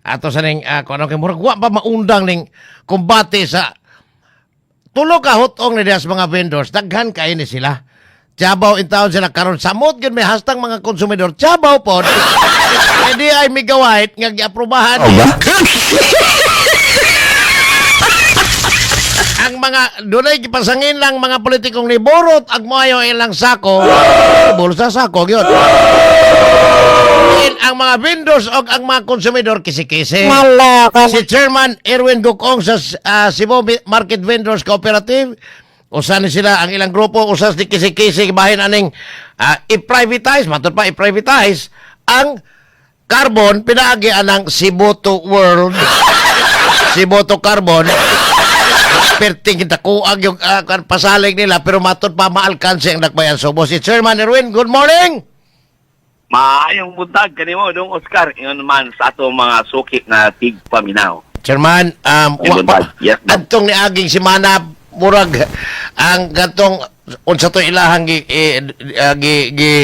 Ato sa ning kung ano kay murag wa pa maundang ning kumbate sa tulo ka hutong ni diha sa mga vendors, daghan kay ni sila. Tiyabaw in taon sila karon, samot gyud may hastang mga konsumidor. Tiyabaw pod. Hindi ay Megawide nga giaprobahan Oh, ba? Ang mga dunay gipasangin lang mga politikong ni Borot ag moayo ilang sako, bulsa sako gyud. Ang mga vendors og ang mga konsumidor kisi-kisi. Naloko. Si Chairman Erwin Gukong sa Cebu Market Vendors Cooperative, usa ni sila ang ilang grupo, usas ni kisi-kisi bahin aning i-privatize, matod pa i-privatize ang carbon pinaagi anang Cebu to World. Cebu to Carbon. Perting kita kuag yung pasalig nila, pero matod pa maalkanse ang Dakbayan Sugbo. Si Chairman Erwin, good morning! Maayong buntag kanimo, Dong Oscar, ingon man sa atong mga suki na tigpaminaw. Chairman, Ay, wa pa, buntag. Yes, ma'am. adtong niaging semana murag ang katong unsa to ilahang gi, eh, gi, gi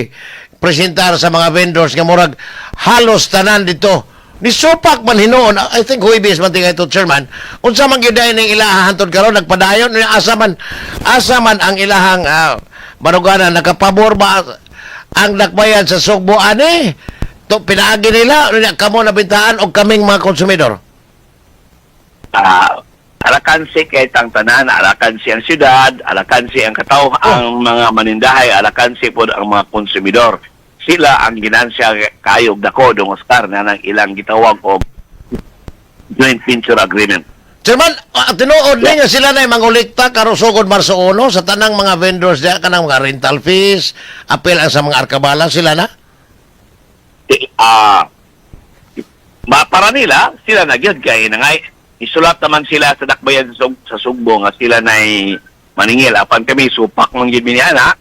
presentar sa mga vendors nga murag halos tanan dito ni supak man hinuon. I think Huwebes man tingay ito, Chairman. Unsa man gyud ning ilaha hantod karon, nagpadayon ni? Asa man ang ilahang baruganan? Nakapabor ba ang Dakbayan sa Sugbo ani to pinaagi nila? Unya kamo nabintahan og kaming mga konsumidor? Alakansi kay tang tanan, alakansi ang syudad, alakansi ang kataw, ang mga manindahay, alakansi pod ang mga konsumidor. Sila ang ginansya kayo dako, Dong Oscar, na nang ilang gitawag og joint venture agreement. Chairman, tinuod ni nga sila na mangolekta karon sugod Marso 1 sa tanang mga vendors diya kanang mga rental fees, apel ang sa mga arkabala, sila na? Para nila, sila na gyud kay nangay isulat naman sila sa Dakbayan sa Sugbo nga sila nay maningil, apan kami supak man gyud mi niana.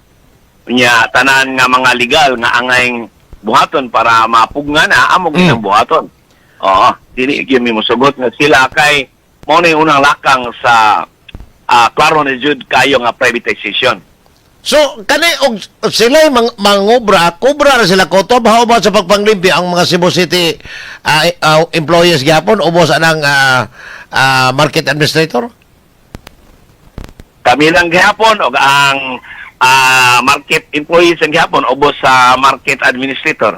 Nya tanan nga mga legal nga angay buhaton para mapugnan na amo gyud ang buhaton. Oo, dili gyud mi mosugot nga sila kay mao na yung unang lakang sa klaro na jud kayo nga privatization. So, kani og sila mangobra, kobra ra sila koto ba ba sa pagpanglimpyo ang mga Cebu City employees gyapon ubos anang market administrator? Kami lang gihapon og ang market employees ang gihapon ubos sa market administrator.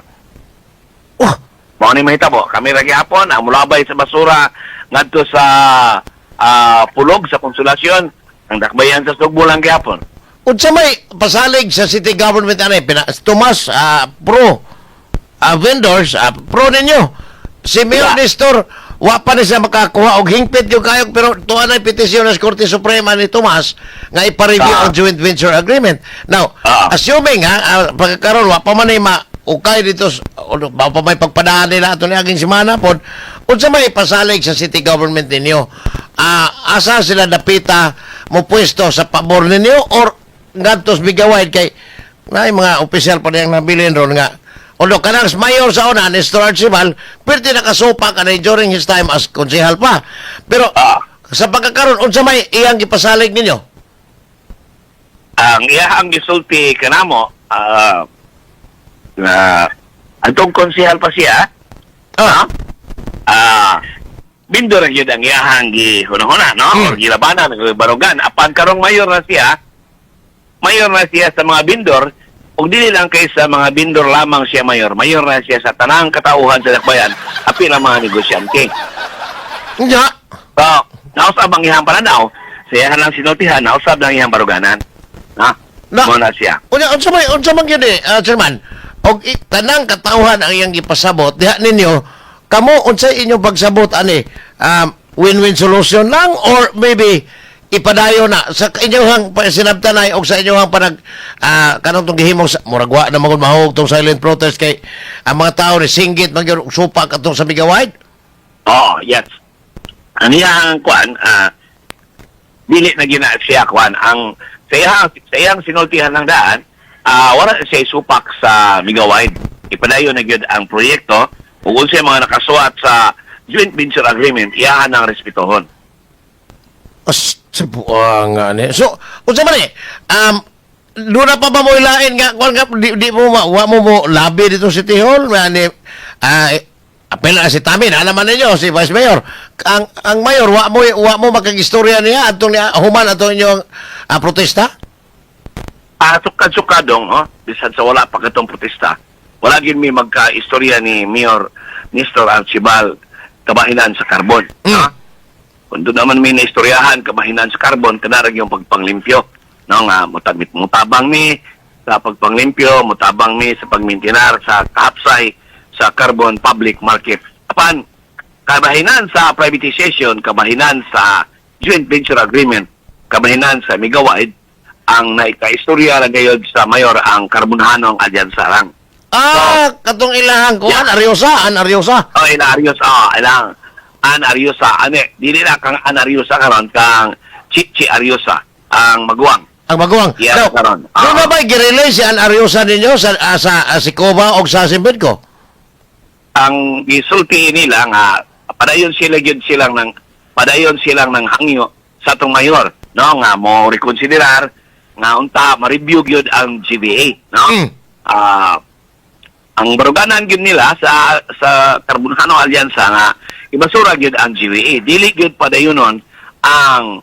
Oh, Mao ni mahitabo. Kami ra gihapon ang mulabay sa basura ngadto sa pulog sa Konsolasyon, ang Dakbayan sa Sugbo lang gihapon. Unsa may pasalig sa city government ani pina, Tomas, pro vendors, pro ninyo. Si Mayor Nestor wa pa ni siya makakuha og hingpit yung kayo, pero tuwa na petisyon sa Korte Suprema ni Tomas nga ipa-review ang joint venture agreement. Now, assuming ha, pagkakaroon wa pa man ni ma ukay dito o, wa pa may pagpadaan nila ato ni aging semana pod, unsa may pasalig sa city government ninyo? Asa sila dapita mo pwesto sa pabor ninyo or ngadtos Megawide kay na mga opisyal pa niyang nabilin ron nga although kanang mayor sa una, Nestor Archival, pwede nakasupa ka na during his time as konsehal pa, pero sa pagkakaroon, unsa may iyang gipasalig ninyo? Ang iyahang gisulti kanamo na antong konsehal pa siya, bindo ra gyud ang iyahang gihunahuna, no? Or gilabanan, barugan. Apan karong mayor na siya, mayor na siya sa mga bindor, ug dili lang kay sa mga bindor lamang siya mayor, mayor na siya sa tanang katauhan sa Dakbayan, apil ang mga negosyante. Nya. So, nausab ang iyahang pananaw, sa iyahang lang sinultihan, nausab lang iyahang baruganan. Ha? Mo na siya. Unya unsa man gyud eh, chairman? Og tanang katawhan ang iyang gipasabot diha ninyo, kamo unsay inyong pagsabot ani? Win-win solution lang or maybe ipadayon na sa inyong sinabtanay og sa inyong panag kanang tong gihimong sa, murag wa na magud mahog tong silent protest kay ang mga tao ni singgit man gyud og supak atong sa Megawide? Oh, yes. Ang iyahang kuan, dili na gina siya kuan ang sa iyang sinultihan ng daan, wala siya supak sa Megawide. Ipadayon na gyud ang proyekto ug unsay mga nakasuwat sa joint venture agreement, iyahan ang respetuhon. As sa buang nga ni. So, unsa man eh? Doon na pa ba mo ilain nga kuan nga di mo wa mo mo labi dito sa City Hall ani Apil na si Tami, na naman ninyo si Vice Mayor. Ang mayor, wa mo makagistorya niya atong niya human atong inyong protesta? Ah, sukad-sukadong, oh, bisan sa wala pa katong protesta. Wala gid mi magka-istorya ni Mayor Nestor Archibal kabahinan sa carbon. Ha? Kung doon naman may naistoryahan kabahinan sa carbon, kanarag yung pagpanglimpyo. No, nga, mutabang mi sa pagpanglimpyo, mutabang mi sa pagmintinar, sa kahapsay, sa carbon public market. Apan, kabahinan sa privatization, kabahinan sa joint venture agreement, kabahinan sa Megawide, ang naikaistorya na gayod sa mayor ang Karbonhanong Alyansa lang. Ah, katong ilahang kuan, Ariosa, an Ariosa. Oh, ila Ariosa, oh, ilang An Ariosa, ane, dili na kang An Ariosa karon kang Chichi Ariosa ang maguwang. Ang maguwang. Yeah, Now, karon. doon na ba'y girelay si An Ariosa ninyo sa Sikova o sa Simbidko? Ang gisulti nila nga padayon silang nang hangyo sa atong mayor, no, nga mo rekonsiderar nga unta ma-review gyud ang GBA, no? Ah, ang baruganan gyud nila sa Karbonhano Alyansa nga ibasura gyud ang GBA, dili gyud padayonon ang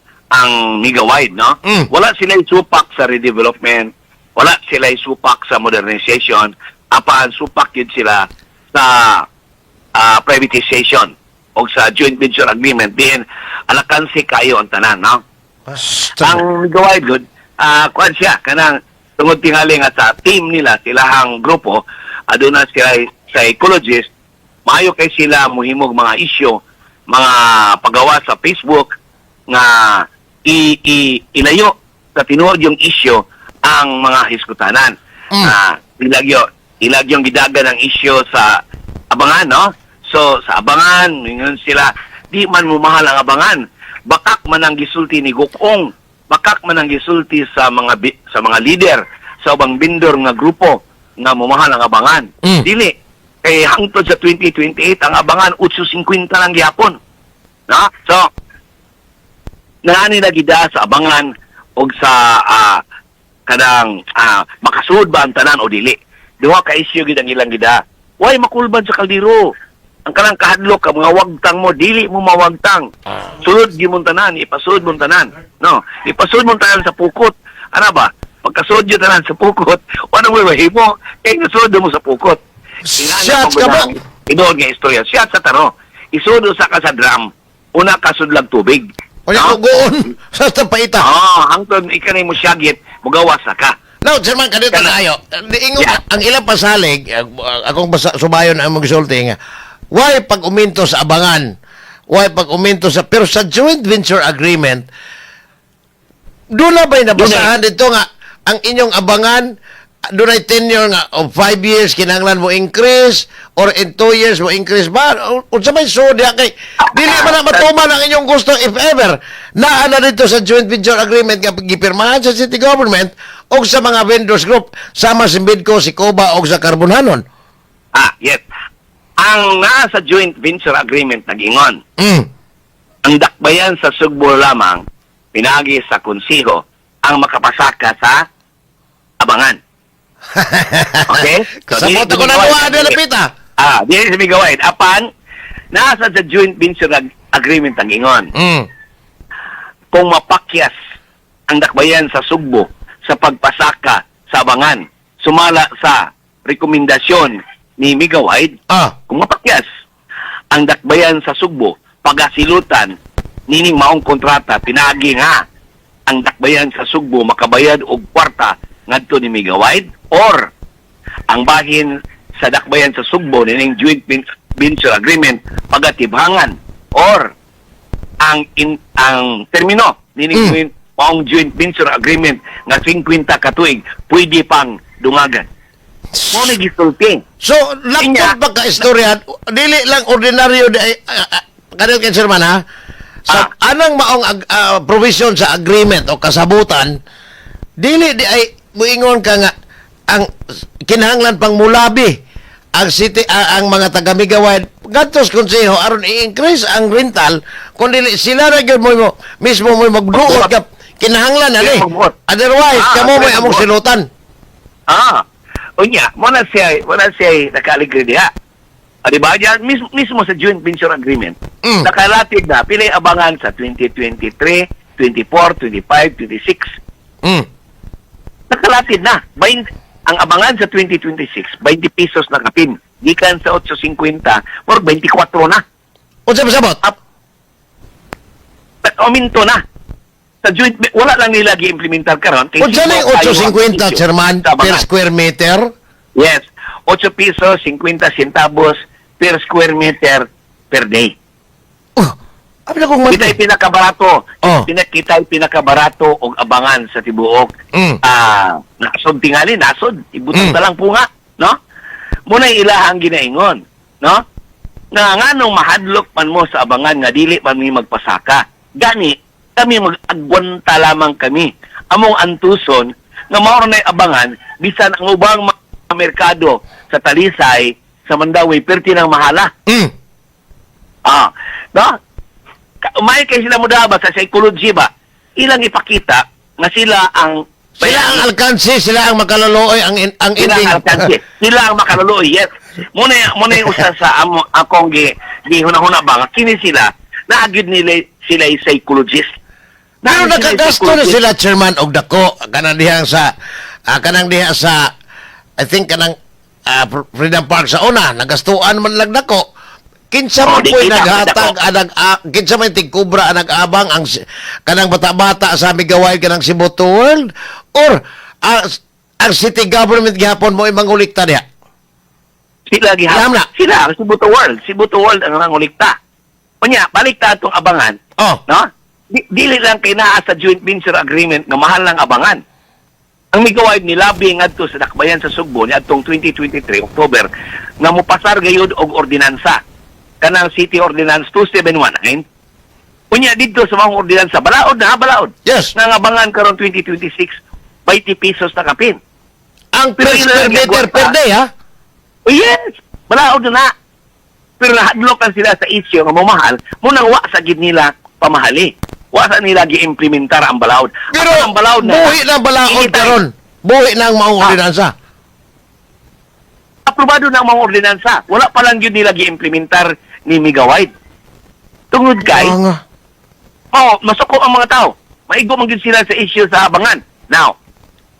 Megawide, no? Wala sila supak sa redevelopment, wala sila supak sa modernization, apan supak gyud sila sa privatization o sa joint venture agreement diin alakansi kayo ang tanan, no? Ang Megawide good, kuan siya kanang tungod tingali nga sa team nila, silahang grupo, aduna sila psychologist, maayo kay sila mohimog mga isyu, mga pagawa sa Facebook nga i, i ilayo sa tinuod yung isyu ang mga hiskutanan. Ah, ilagyong gidagan ang isyu sa abangan, no? So sa abangan, ingon sila, di man mo mahal ang abangan. Bakak man ang gisulti ni Gukong, bakak man ang gisulti sa mga leader sa ubang bindor nga grupo nga momahal ang abangan. Dili kay hangtod sa 2028 ang abangan 8.50 lang gihapon. No? So naani na gida sa abangan og sa kanang makasud ba ang tanan o dili. Duha ka isyu gid ang ilang gida. Way makulban sa kaldero. Ang kanang kahadlok ka mga wagtang mo dili mo mawagtang. Sulod gyud mong tanan, ipasulod mong tanan. No, ipasulod mong tanan sa pukot. Ana ba? Pagkasulod gyud tanan sa pukot, wala mo mahimo kay nasulod mo sa pukot. Shots ka ba? Inuod nga istorya. Siya sa taro. Isuod sa ka sa drum. Una ka sudlag tubig. O niya, No? kugoon sa tapaita. Oo, hangtod ika mo siyagit, mugawas na ka. Now, Chairman, kanito Kana. na ayo. Ingon, ang ilang pasalig, akong basa, subayon ang magsulti nga, why pag uminto sa abangan? Why pag uminto sa... Pero sa joint venture agreement, doon na ba'y nabasahan dito nga ang inyong abangan, doon ay tenure nga of 5 years kinahanglan mo increase or in 2 years mo increase ba? Unsa may suod diha kay dili man na matuman ang inyong gusto if ever naa na dito sa joint venture agreement nga gipirmahan sa city government o sa mga vendors group sama si Bidco, si Koba o sa Carbonhanon. Ah, yes. Ang naa sa joint venture agreement nag-ingon, ang dakbayan sa Sugbo lamang, pinagi sa konsiho, ang makapasaka sa abangan. Okay? So, Sabot dili ako na gumagawa duwa sa- na lapita. Ah, dili sa migawain. Apan, nasa sa joint venture agreement ang ingon. Kung mapakyas ang dakbayan sa Sugbo sa pagpasaka sa abangan, sumala sa rekomendasyon ni Megawide, kung mapakyas ang dakbayan sa Sugbo, pagasilutan nining maong kontrata, pinagi nga ang dakbayan sa Sugbo makabayad og kwarta ngadto ni Megawide or ang bahin sa dakbayan sa Sugbo nining joint venture agreement pagatibhangan or ang termino nining maong joint venture agreement nga 50 ka tuig pwede pang dungagan. Mo ni gisulti. So, Inya. laptop ba ka istorya, dili lang ordinaryo di ay kanil kay Chairman ha. Sa anang maong provision sa agreement o kasabutan, dili di ay muingon ka nga ang kinahanglan pang mulabi ang city ang mga taga Megawide ngadto sa konseho aron i-increase ang rental kun dili sila ra gyud mo mismo mo magduot ka kinahanglan ani Sila magbuot. otherwise kamo Sila may among magbuot. silutan. Ah. Unya, mo na siya nakaligri diha. Ah, di ba? Yan, mismo, mismo sa joint venture agreement, nakalatid na pilay abangan sa 2023, 24, 25, 26. Nakalatid na. 20, ang abangan sa 2026, 20 pesos na kapin. Gikan sa 8.50 or 24 na. Unsa pasabot? Up, uminto na. Sa joint, wala lang nila gi-implementar karon kay Unsa na yung sino kayo ang 8.50, issue Chairman, sa per abangan. square meter? Yes. 8 pesos 50 centavos per square meter per day. Oh, abi na kong Kita pinakabarato. Oh. Pinakita pinakabarato og abangan sa tibuok. Ah, nasod tingali, nasod. Ibutang na lang po nga, no? Muna ilaha ang ginaingon, no? Nga nganong mahadlok man mo sa abangan nga dili man mi magpasaka. Gani, kami mag-agwanta lamang kami. Among antuson nga mao na abangan bisan ang ubang mga merkado sa Talisay, sa Mandaue, perti ng mahala. Ah, no? Umay kay sila mo ba sa psychology ba? Ilang ipakita nga sila ang Sila ang alkansi, sila ang makaluluoy, ang sila ending. ang alkansi. Sila ang makaluluoy, yes. Muna yung usa sa amo akong gi hunahuna ba nga kini sila naagid nila sila ay psychologist. Pero Naagid sila nakagasto na psychologist. sila, Chairman, og dako kanang diha sa, I think kanang Freedom Park sa una, nagastuan man lang dako. Kinsa Oh, man di po'y kita, naghatag dako. anag kinsa man tigkubra anag abang ang kanang bata-bata sa Migaway kanang Cebu to World or ang city government gihapon mo mangulikta diha? Sila gihapon. Ilaham na. Sila ang Cebu to World. Cebu to World ang nangulikta. Unya, balik ta atong abangan. Oh. No? Dili lang kay naa sa joint venture agreement nga mahal lang abangan. Ang migaway nilabi ngadto sa Dakbayan sa Sugbo niadtong 2023 October nga mopasar gayud og ordinansa kanang City Ordinance 2719. Unya didto sa mga ordinansa, balaod na ha, balaod. Nga ang abangan karon 2026, 20 pesos na kapin. Ang Pero per ilan square ang meter gagawin per pa? day, ha? Oh yes, balaod na na. Pero nahadlok lang sila sa issue nga mamahal, munang wa sa gid nila pamahali. Wa sa nila giimplementar ang balaod. Pero Apan ang balaod na buhi na balaod Anytime. karon. Buhi na ang maong ordinansa. Aprobado na ang mga ordinansa. Wala pa lang yun nila giimplementar ni Megawide. Tungod kay, Oo nga. oh, masuko ang mga tao. Maigo man gyud sila sa issue sa abangan. Now,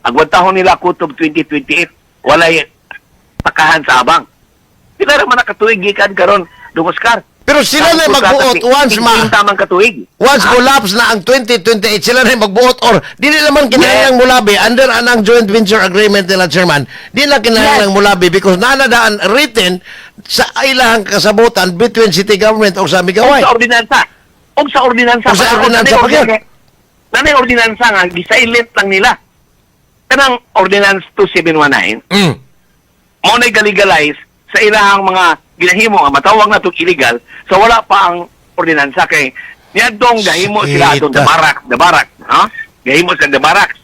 agwantahon nila kutob 2028, walay pakahan sa abang. Sila ra man nakatuig gikan karon Dong Oscar. Pero sila na magbuot once ma Tamang katuig. once Ah, collapse na ang 2028, sila na magbuot or dili naman kinahanglang mulabi under anang joint venture agreement nila, Chairman. Di na kinahanglang mulabi because nanadaan written sa ilahang kasabutan between city government o sa Og Migaway. sa ordinansa. Og sa ordinansa. Og sa ordinansa pa gyud. Nanay ordinansa nga gisilent lang nila. Kanang Ordinance 2719, mao nay galegalize sa ilahang mga ginahimo nga matawag na itong illegal sa wala pa ang ordinansa kay niadtong gahimo sila atong Sakit. The Barrack, ha? Gahimo sila the barracks.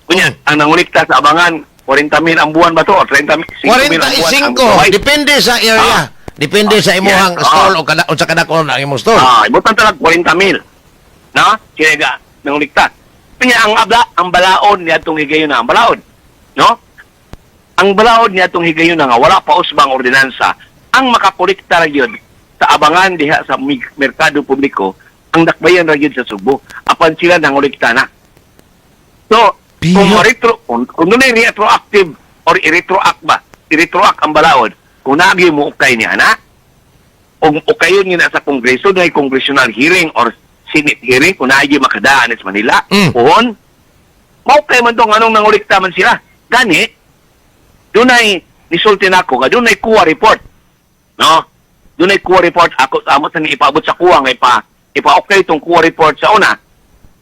Kunya, ang nangulikta sa abangan, 40 mil ang buwan ba to? O 30 mil, 5 mil ang buwan ang 45 buwan. Depende sa area. Depende sa imuhang stall o kada o sa kada ang imong stall. Ah, ibutan talag 40 mil. No? Sila ga nangulikta. Kunya ang abla, ang balaod niadtong higayon na ang balaod. No? Ang balaod niadtong higayon na nga wala pa usbang ordinansa ang makakolekta ra gyud sa abangan diha sa merkado publiko ang Dakbayan ra gyud sa Sugbo apan sila nangulikta na. So, kung ma-retro, kung dunay retroactive or i-retroact ba, i-retroact ang balaod, kung naagi mo ukay niya na, o ukayon nga na sa Kongreso, dunay congressional hearing or Senate hearing, kung naagi makadaan sa Manila, pohon, maukay man tong anong nangulikta man sila. Gani, dunay nisulti nako nga dunay COA report. No? Dunay COA report ako amo sa ipaabot sa COA nga ipa-okay itong COA report sa una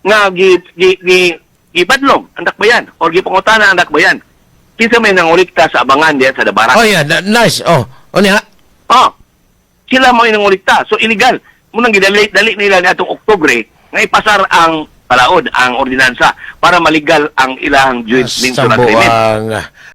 nga gi gi gi gibadlong ang Dakbayan or gipangutana ang Dakbayan. Kinsa may nangulikta sa abangan diya sa Dabarak? Oh yeah, nice. Oh, unya. Oh. Sila mo nangulikta. So illegal. Munang gidali dali nila ni atong Oktubre nga ipasar ang balaod, ang ordinansa para maligal ang ilang joint venture agreement. Sambuang.